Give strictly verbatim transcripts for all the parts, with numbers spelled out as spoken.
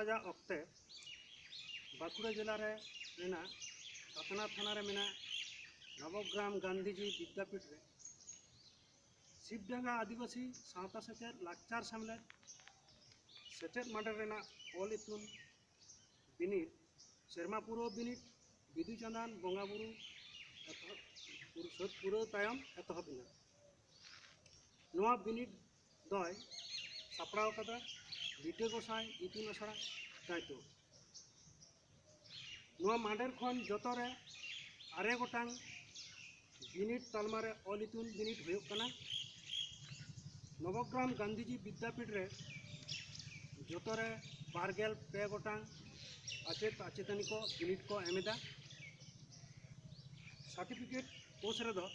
ᱨᱟᱡᱟ ᱚᱠᱛᱮ ᱵᱟᱸᱠᱩᱲᱟ ᱡᱮᱞᱟ ᱨᱮ ᱨᱮᱱᱟᱜ ᱥᱟᱛᱱᱟ ᱛᱷᱟᱱᱟ ᱨᱮ ᱢᱮᱱᱟᱜ ᱱᱚᱵᱚᱜᱨᱟᱢ ᱜᱟᱱᱫᱷᱤᱡᱤ ᱵᱤᱫᱽᱫᱟᱯᱤᱴ ᱨᱮ ᱥᱤᱵᱰᱟᱸᱜᱟ ᱟᱹᱫᱤᱵᱟᱹᱥᱤ ᱥᱟᱶᱛᱟ ᱥᱮᱪᱮᱫ ᱞᱟᱠᱪᱟᱨ ᱥᱮᱢᱞᱮᱫ ᱥᱮᱪᱮᱫ ᱢᱟᱰᱮᱨ ᱨᱮᱱᱟᱜ ᱚᱞ ᱤᱛᱩᱱ ᱵᱤᱱᱤᱰ ᱥᱮᱨᱢᱟ ᱯᱩᱨᱟᱹᱣ ᱵᱤᱱᱤᱰ ᱵᱤᱫᱩ ᱪᱟᱸᱫᱟᱱ ᱵᱚᱸᱜᱟ ᱵᱩᱨᱩ ᱮᱛᱚᱦᱚᱵ ᱥᱟᱹᱛ ᱯᱩᱨᱟᱹᱣ ᱛᱟᱭᱚᱢ ᱮᱛᱚᱦᱚᱵ ᱮᱱᱟ᱾ ᱱᱚᱣᱟ ᱵᱤᱱᱤᱰ ᱫᱚᱭ ᱥᱟᱯᱲᱟᱣ ᱠᱟᱫᱟ ᱞᱤᱴᱟᱹ ᱜᱚᱸᱥᱟᱭ ᱤᱛᱩᱱ ᱟᱥᱲᱟ ᱪᱟᱭᱛᱳᱲ᱾ ᱱᱚᱣᱟ ᱢᱟᱰᱮᱨ ᱠᱷᱚᱱ ᱡᱚᱛᱚ ᱨᱮ ᱟᱨᱮ ᱜᱚᱴᱟᱝ ᱵᱤᱱᱤᱰ ᱛᱟᱞᱢᱟ ᱨᱮ ᱚᱞ ᱤᱛᱩᱱ ᱵᱤᱱᱤᱰ ᱦᱩᱭᱩᱜ ᱠᱟᱱᱟ᱾ ᱱᱚᱵᱚᱜᱨᱟᱢ ᱜᱟᱱᱫᱷᱤᱡᱤ ᱵᱤᱫᱽᱫᱟᱯᱤᱴ ᱨᱮ ᱡᱚᱛᱚ ᱨᱮ ᱵᱟᱨ ᱜᱮᱞ ᱯᱮ ᱜᱚᱴᱟᱝ ᱟᱪᱮᱫ ᱟᱪᱮᱛᱟᱹᱱᱤ ᱠᱚ ᱵᱤᱱᱤᱰ ᱠᱚ ᱮᱢ ᱮᱫᱟ᱾ ᱥᱟᱨᱴᱤᱯᱷᱤᱠᱮᱴ ᱠᱳᱨᱥ ᱨᱮᱫᱚ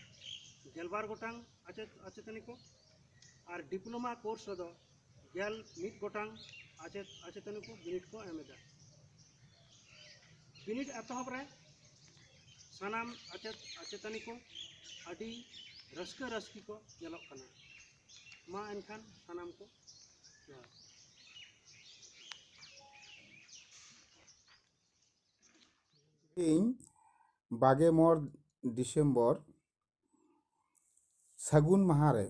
ᱜᱮᱞᱵᱟᱨ ᱜᱚᱴᱟᱝ ᱟᱪᱮᱫ ᱟᱪᱮᱛᱟᱹᱱᱤ ᱠᱚ ᱟᱨ ᱰᱤᱯᱞᱳᱢᱟ ᱠᱳᱨᱥ ᱨᱮᱫᱚ ᱜᱮᱞ ᱢᱤᱫ ᱜᱚᱴᱟᱝ ᱟᱪᱮᱫ ᱟᱪᱮᱛᱟᱹᱱᱤ ᱠᱚ ᱵᱤᱱᱤᱰ ᱠᱚ ᱮᱢ ᱮᱫᱟ᱾ ᱵᱤᱱᱤᱰ ᱮᱛᱚᱦᱚᱵ ᱨᱮ ᱥᱟᱱᱟᱢ ᱟᱪᱮᱫ ᱟᱪᱮᱛᱟᱹᱱᱤ ᱠᱚ ᱟᱹᱰᱤ ᱨᱟᱹᱥᱠᱟᱹ ᱨᱟᱹᱥᱠᱤ ᱠᱚ ᱧᱮᱞᱚᱜ ᱠᱟᱱᱟ᱾ ᱢᱟ ᱮᱱᱠᱷᱟᱱ ᱥᱟᱱᱟᱢ ᱠᱚ ᱡᱚᱦᱟᱨ᱾ ᱤᱧ ᱵᱟᱜᱮ ᱢᱚᱬ ᱰᱤᱥᱮᱢᱵᱚᱨ ᱥᱟᱹᱜᱩᱱ ᱢᱟᱦᱟ ᱨᱮ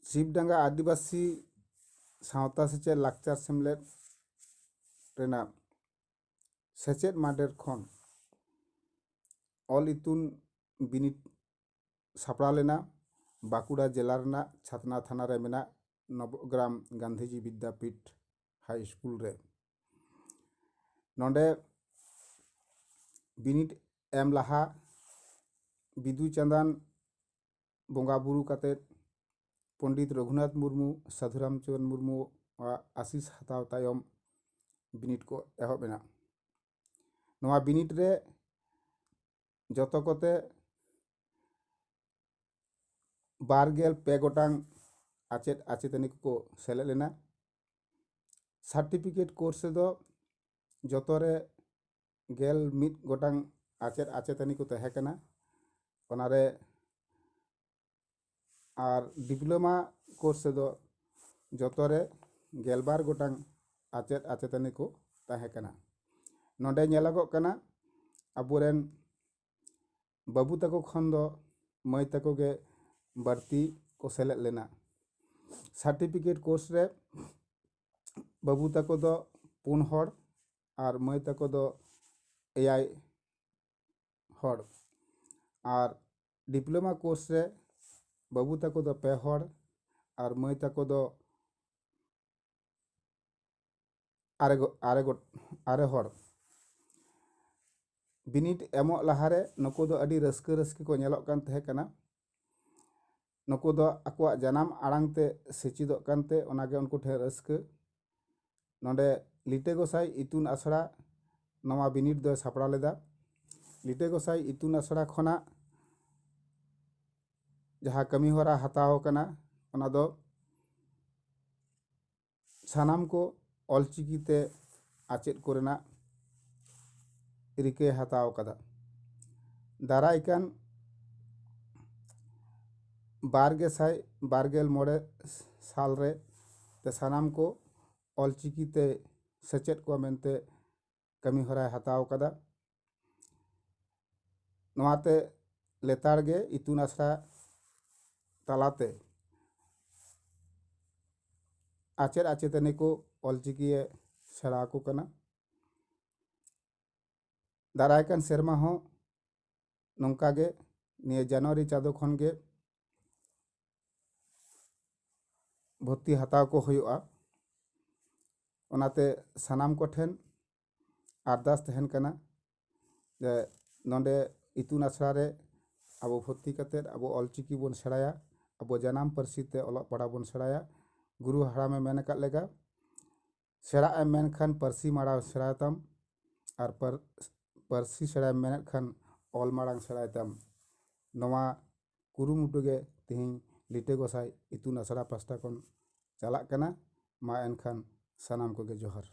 ᱥᱤᱵᱰᱟᱸᱜᱟ ᱟᱹᱫᱤᱵᱟᱹᱥᱤ ᱥᱟᱶᱛᱟ ᱥᱮᱪᱮᱫ ᱞᱟᱠᱪᱟᱨ ᱥᱮᱢᱞᱮᱫ ᱨᱮᱱᱟᱜ ᱥᱮᱪᱮᱫ ᱢᱟᱰᱮᱨ ᱠᱷᱚᱱ ᱚᱞ ᱤᱛᱩᱱ ᱵᱤᱱᱤᱰ ᱥᱟᱯᱲᱟᱣ ᱞᱮᱱᱟ ᱵᱟᱸᱠᱩᱲᱟ ᱡᱮᱞᱟ ᱨᱮᱱᱟᱜ ᱪᱷᱟᱛᱱᱟ ᱛᱷᱟᱱᱟ ᱨᱮ ᱢᱮᱱᱟᱜ ᱱᱚᱵᱚᱜᱨᱟᱢ ᱜᱟᱱᱫᱷᱤᱡᱤ ᱵᱤᱫᱽᱫᱟᱯᱤᱴ ᱦᱟᱭ ᱥᱠᱩᱞ ᱨᱮ᱾ ᱱᱚᱰᱮ ᱵᱤᱱᱤᱰ ᱮᱢ ᱞᱟᱦᱟ ᱵᱤᱫᱩ ᱪᱟᱸᱫᱟᱱ ᱵᱚᱸᱜᱟ ᱵᱩᱨᱩ ᱠᱟᱛᱮᱫ ᱯᱚᱱᱰᱤᱛ ᱨᱚᱜᱷᱩᱱᱟᱛᱷ ᱢᱩᱨᱢᱩ, ᱥᱟᱹᱫᱷᱩ ᱨᱟᱢᱪᱚᱨᱚᱱ ᱢᱩᱨᱢᱩᱣᱟᱜ ᱟᱥᱤᱥ ᱦᱟᱛᱟᱣ ᱛᱟᱭᱚᱢ ᱵᱤᱱᱤᱰ ᱠᱚ ᱮᱦᱚᱵ ᱮᱱᱟ᱾ ᱱᱚᱣᱟ ᱵᱤᱱᱤᱰ ᱨᱮ ᱡᱚᱛᱚ ᱠᱚᱛᱮ ᱵᱟᱨ ᱜᱮᱞ ᱯᱮ ᱜᱚᱴᱟᱝ ᱟᱪᱮᱫ ᱟᱪᱮᱛᱟᱹᱱᱤ ᱠᱚᱠᱚ ᱥᱮᱞᱮᱫ ᱞᱮᱱᱟ᱾ ᱥᱟᱨᱴᱤᱯᱷᱤᱠᱮᱴ ᱠᱳᱨᱥ ᱨᱮᱫᱚ ᱡᱚᱛᱚ ᱨᱮ ᱜᱮᱞ ᱢᱤᱫ ᱜᱚᱴᱟᱝ ᱟᱪᱮᱫ ᱟᱪᱮᱛᱟᱹᱱᱤ ᱠᱚ ᱛᱟᱦᱮᱸ ᱠᱟᱱᱟ᱾ ᱚᱱᱟᱨᱮ ᱟᱨ ᱰᱤᱯᱞᱳᱢᱟ ᱠᱳᱨᱥ ᱨᱮᱫᱚ ᱡᱚᱛᱚ ᱨᱮ ᱜᱮᱞᱵᱟᱨ ᱜᱚᱴᱟᱝ ᱟᱪᱮᱫ ᱟᱪᱮᱛᱟᱹᱱᱤ ᱠᱚ ᱛᱟᱦᱮᱸ ᱠᱟᱱᱟ᱾ ᱱᱚᱰᱮ ᱧᱮᱞᱚᱜᱚᱜ ᱠᱟᱱᱟ, ᱟᱵᱚᱨᱮᱱ ᱵᱟᱹᱵᱩ ᱛᱟᱠᱚ ᱠᱷᱚᱱ ᱫᱚ ᱢᱟᱹᱭ ᱛᱟᱠᱚ ᱜᱮ ᱵᱟᱹᱲᱛᱤ ᱠᱚ ᱥᱮᱞᱮᱫ ᱞᱮᱱᱟ᱾ ᱥᱟᱨᱴᱤᱯᱷᱤᱠᱮᱴ ᱠᱳᱨᱥ ᱨᱮ ᱵᱟᱹᱵᱩ ᱛᱟᱠᱚ ᱫᱚ ᱯᱩᱱ ᱦᱚᱲ ᱟᱨ ᱢᱟᱹᱭ ᱛᱟᱠᱚ ᱫᱚ ᱮᱭᱟᱭ ᱦᱚᱲ᱾ ᱟᱨ ᱰᱤᱯᱞᱳᱢᱟ ᱠᱳᱨᱥ ᱨᱮ ᱵᱟᱹᱵᱩ ᱛᱟᱠᱚ ᱫᱚ ᱯᱮ ᱦᱚᱲ ᱟᱨ ᱢᱟᱹᱭ ᱛᱟᱠᱚ ᱫᱚ ᱟᱨᱮ ᱜᱚ-, ᱟᱨᱮ ᱜᱚᱴ-, ᱟᱨᱮ ᱦᱚᱲ᱾ ᱵᱤᱱᱤᱰ ᱮᱢᱚᱜ ᱞᱟᱦᱟᱨᱮ ᱱᱩᱠᱩ ᱫᱚ ᱟᱹᱰᱤ ᱨᱟᱹᱥᱠᱟᱹ ᱨᱟᱹᱥᱠᱟᱹ ᱠᱚ ᱧᱮᱞᱚᱜ ᱠᱟᱱ ᱛᱟᱦᱮᱸ ᱠᱟᱱᱟ᱾ ᱱᱩᱠᱩ ᱫᱚ ᱟᱠᱚᱣᱟᱜ ᱡᱟᱱᱟᱢ ᱟᱲᱟᱝ ᱛᱮ ᱥᱮᱪᱮᱫᱚᱜ ᱠᱟᱱᱛᱮ ᱚᱱᱟᱜᱮ ᱩᱱᱠᱩ ᱴᱷᱮᱱ ᱨᱟᱹᱥᱠᱟᱹ᱾ ᱱᱚᱰᱮ ᱞᱤᱴᱟᱹ ᱜᱚᱸᱥᱟᱭ ᱤᱛᱩᱱ ᱟᱥᱲᱟ ᱱᱚᱣᱟ ᱵᱤᱱᱤᱰ ᱫᱚᱭ ᱥᱟᱯᱲᱟᱣ ᱞᱮᱫᱟ᱾ ᱞᱤᱴᱟᱹ ᱜᱚᱸᱥᱟᱭ ᱤᱛᱩᱱ ᱟᱥᱲᱟ ᱠᱷᱚᱱᱟᱜ ᱡᱟᱦᱟᱸ ᱠᱟᱹᱢᱤ ᱦᱚᱨᱟ ᱦᱟᱛᱟᱣ ᱟᱠᱟᱱᱟ, ᱚᱱᱟ ᱫᱚ ᱥᱟᱱᱟᱢ ᱠᱚ ᱚᱞᱪᱤᱠᱤ ᱛᱮ ᱟᱪᱮᱫ ᱠᱚᱨᱮᱱᱟᱜ ᱨᱤᱠᱟᱹᱭ ᱦᱟᱛᱟᱣ ᱟᱠᱟᱫᱟ᱾ ᱫᱟᱨᱟᱭ ᱠᱟᱱ ᱵᱟᱨ ᱜᱮᱥᱟᱭ ᱵᱟᱨ ᱜᱮᱞ ᱢᱚᱬᱮ ᱥᱟᱞ ᱨᱮ ᱛᱮ ᱥᱟᱱᱟᱢ ᱠᱚ ᱚᱞᱪᱤᱠᱤ ᱛᱮ ᱥᱮᱪᱮᱫ ᱠᱚᱣᱟ ᱢᱮᱱᱛᱮ ᱠᱟᱹᱢᱤ ᱦᱚᱨᱟᱭ ᱦᱟᱛᱟᱣ ᱟᱠᱟᱫᱟ᱾ ᱱᱚᱣᱟᱛᱮ ᱞᱮᱛᱟᱲ ᱜᱮ ᱤᱛᱩᱱ ᱟᱥᱲᱟ ᱛᱟᱞᱟᱛᱮ ᱟᱪᱮᱫ ᱟᱪᱮᱛᱟᱹᱱᱤ ᱠᱚ ᱚᱞᱪᱤᱠᱤᱭᱮ ᱥᱮᱬᱟ ᱟᱠᱚ ᱠᱟᱱᱟ᱾ ᱫᱟᱨᱟᱭ ᱠᱟᱱ ᱥᱮᱨᱢᱟ ᱦᱚᱸ ᱱᱚᱝᱠᱟ ᱜᱮ ᱱᱤᱭᱟᱹ ᱡᱟᱱᱩᱣᱟᱨᱤ ᱪᱟᱸᱫᱳ ᱠᱷᱚᱱ ᱜᱮ ᱵᱷᱚᱨᱛᱤ ᱦᱟᱛᱟᱣ ᱠᱚ ᱦᱩᱭᱩᱜᱼᱟ᱾ ᱚᱱᱟᱛᱮ ᱥᱟᱱᱟᱢ ᱠᱚᱴᱷᱮᱱ ᱟᱨᱫᱟᱥ ᱛᱟᱦᱮᱱ ᱠᱟᱱᱟ ᱡᱮ ᱱᱚᱰᱮ ᱤᱛᱩᱱ ᱟᱥᱲᱟ ᱨᱮ ᱟᱵᱚ ᱵᱷᱚᱨᱛᱤ ᱠᱟᱛᱮᱫ ᱟᱵᱚ ᱚᱞᱪᱤᱠᱤ ᱵᱚᱱ ᱥᱮᱬᱟᱭᱟ, ᱟᱵᱚ ᱡᱟᱱᱟᱢ ᱯᱟᱹᱨᱥᱤ ᱛᱮ ᱚᱞᱚᱜ ᱯᱟᱲᱦᱟᱣ ᱵᱚᱱ ᱥᱮᱬᱟᱭᱟ᱾ ᱜᱩᱨᱩ ᱦᱟᱲᱟᱢᱮ ᱢᱮᱱ ᱟᱠᱟᱫ ᱞᱮᱠᱟ, ᱥᱮᱬᱟᱜ ᱮᱢ ᱢᱮᱱᱠᱷᱟᱱ ᱯᱟᱹᱨᱥᱤ ᱢᱟᱲᱟᱝ ᱥᱮᱬᱟᱭ ᱛᱟᱢ, ᱟᱨ ᱯᱟᱹᱨ-, ᱯᱟᱹᱨᱥᱤ ᱥᱮᱬᱟᱭ ᱢᱮᱱᱮᱫ ᱠᱷᱟᱱ ᱚᱞ ᱢᱟᱲᱟᱝ ᱥᱮᱬᱟᱭ ᱛᱟᱢ᱾ ᱱᱚᱣᱟ ᱠᱩᱨᱩᱢᱩᱴᱩ ᱜᱮ ᱛᱮᱦᱮᱧ ᱞᱤᱴᱟᱹ ᱜᱚᱸᱥᱟᱭ ᱤᱛᱩᱱ ᱟᱥᱲᱟ ᱯᱟᱥᱴᱟ ᱠᱷᱚᱱ ᱪᱟᱞᱟᱜ ᱠᱟᱱᱟ᱾ ᱢᱟ ᱮᱱᱠᱷᱟᱱ ᱥᱟᱱᱟᱢ ᱠᱚᱜᱮ ᱡᱚᱦᱟᱨ᱾